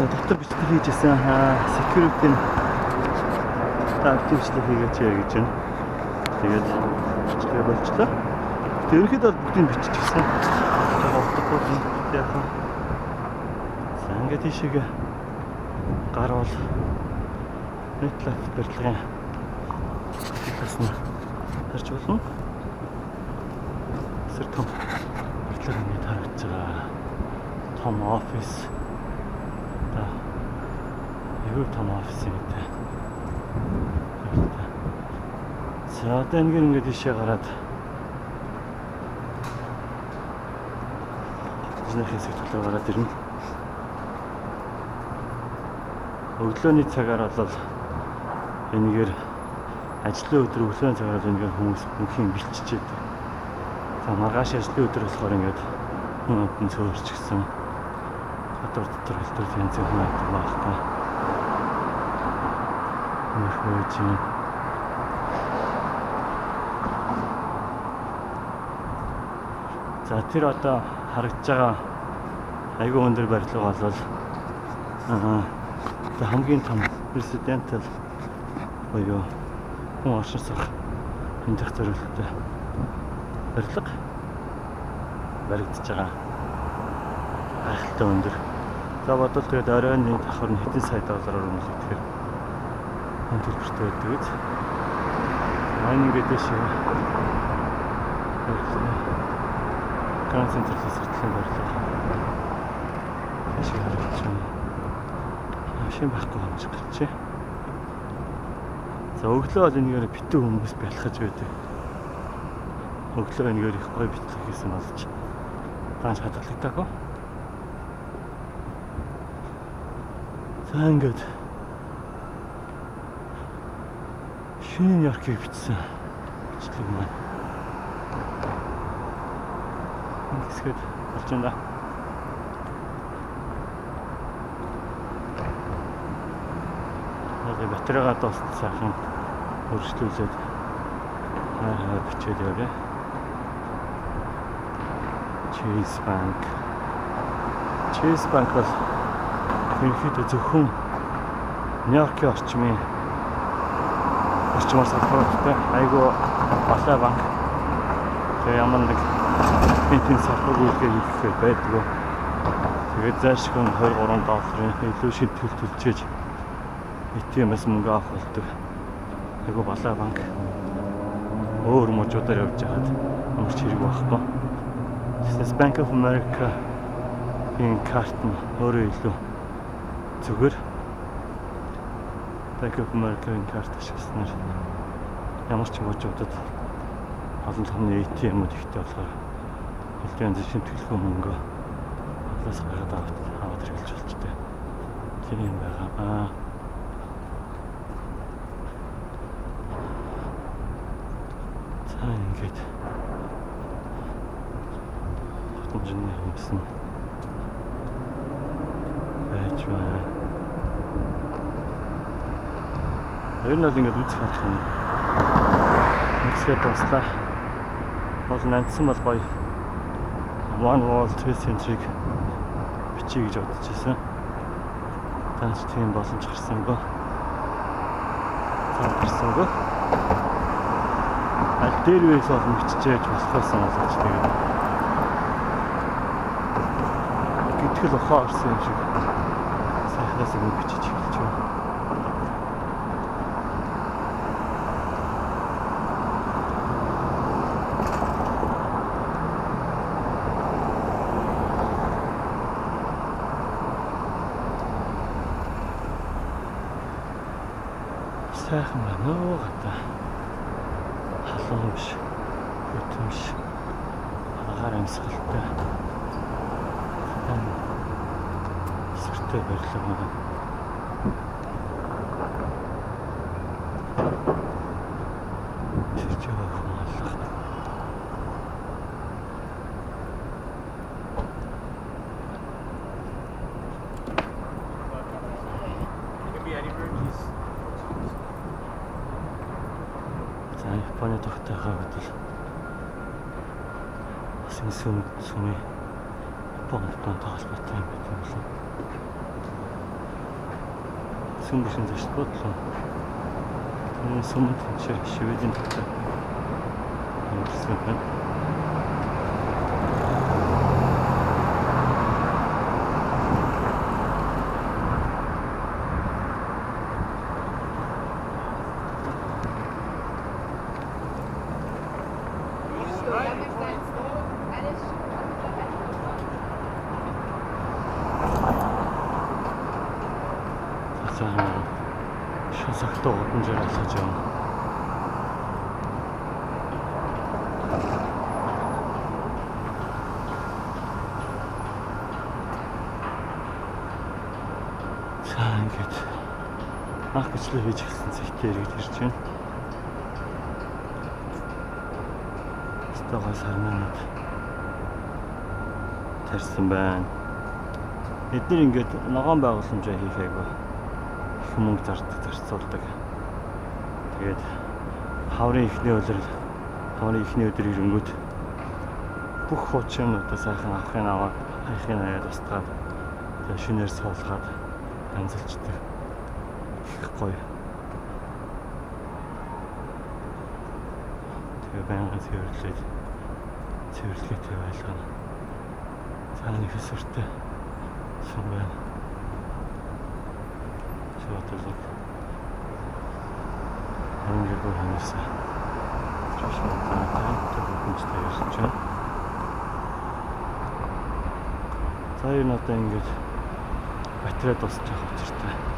За дотор бичлэг хийжсэн security нь та бичлэг хийгээч гэж байна. Тэгээд бичлэгээ болчлоо. Тэгээд ерөнхийдөө бол бүгдийг биччихсэн. Жага утгагүй яах вэ? За ингээд тийшээгээ гарвал MetLife барилгын талаас нь харж болно. Сэр том барилга ингээд харагдаж байгаа. Том офис. Одоо аюу том офис юм дээ. За одоо ингээд тийшээ гараад бизнес хэсэг төлөө гараад ирнэ. Өглөөний цагаар бол энэгээр ажлын өдөр өглөөний цагаар бол энэгээр хүмүүс мөнхийн бэлчиж байдаг. За маргааш ажлын өдөр болохоор ингээд хүн амтан цөөрч гисэн гадуур дотор хэлтэр янз бүрийн хүн амтан байх та. Мөрхөөж юм. За тэр одоо харагдж байгаа айгүй өндөр барилга бол хамгийн том residential буюу хүн оршин суух хэмжих зориулттай барилга баригдаж байгаа. Гайхалтай өндөр. За бодвол тэгээд оройн давхар нь хэдэн сая доллараар үнэлэгдэхээр хүн төлбөртэй байдаг биз. Энэ ингээд дэше барилга. Grand Central хэсэгтлийн барилга. Ашиг харагдаж байна. Машин байхгүй юм шиг гарчээ. За өглөө бол энэгээр битүү хүмүүс бялхаж байдаг. Өглөө энэгээр их гоё битлэг хийсэн болж даанч хадгалагдаагүй. За ингээд шинэ Нью-Йоркийг бичсэн бичлэг маань. Энэ хэсгээд болж байна да. Батарейгаа дуустал сайхан өргөжлүүлээд хайр бичээд явъя. Chase Bank. Chase Bank бол ерөнхийдөө зөвхөн Нью-Йоркийн орчмын орчмоор салбартай айгүй балай банк. Тэгээ ямар нэг тэнцэн салбар үйлдэл хийх байдгүй. Тэгээд зайлшгүй 23 долларын илүү шийтгэл төлжээж ATM-ээс мөнгө авах болдог. Айгүй балай банк. Өөр мужуудаар явж байхад ямар ч хэрэг байхгүй. Тэгснээс Bank of America-ийн карт нь өөрөө илүү зүгээр. Bank of America-ийн карт ашигласнаар ямар ч мужуудад олон томны ATM-үүд ихтэй болохоор илүү янз шимтгэлгүй мөнгө одлоос гаргаад аваад хэрэглэж болчтой. Тийм байгаа. За ингээд хотын хүмүүс нь байж байна. Ер нь бол ингээд үзэх болох юм. Нэгсгээ дуслаа. Бол нандсан бол гоё One World Trade Center-ыг бичиж гэж бодож байсан. Данч тийм боломж гарсангүй. Зам гарсангүй. Аль дээр үеэс олон биччихэж болох байсан боловч тэгээд гэтгэл ухаан орсон юм шиг сайхнаас юм бичиж эхэлж байна. Сайхан байна уу гадаа. Халуун биш, хүйтэн биш, агаар амьсгалтай, сүртэй барилга байна. Чирч байгаа хүн алга. За Японы тогтоохоо бодвол бас энэ сүмийн Япон Японтой холбоотой юм байдаг юм лээ. Сүм бишин зочид буудлын. Энэ сүмэнд чи шивэдийн тогтоо амьдарсан байна. Шасагтай гудамжаар алхаж явна. За ингээд анх бичлэг хийж эхэлсэн цагтээ эргэж ирж байна. Стогоо сарнанууд тарьсан байна. Эдгээр ингээд ногоон байгууламжаа хийх айгүй их мөнгө зардаг, зарцуулдаг. Тэгээд хаврын эхний өдөр, хаврын эхний өдөр ирэнгүүт бүх хуучнуудаа сайхан авахын аваад, хаяхын хаяад устгаад, тэгээд шинээр суулгаад янзалчдаг. Их гоё. Тэгээд байнгын цэвэрлээд цэвэрлэгээтэй байлгана. За нэг хэсвэртэй сүм байна. Шотлог. Англи ханаас. Төвхөнчтэй ярьж байна. За энэ одоо ингээд батарей дуусчих учиртай.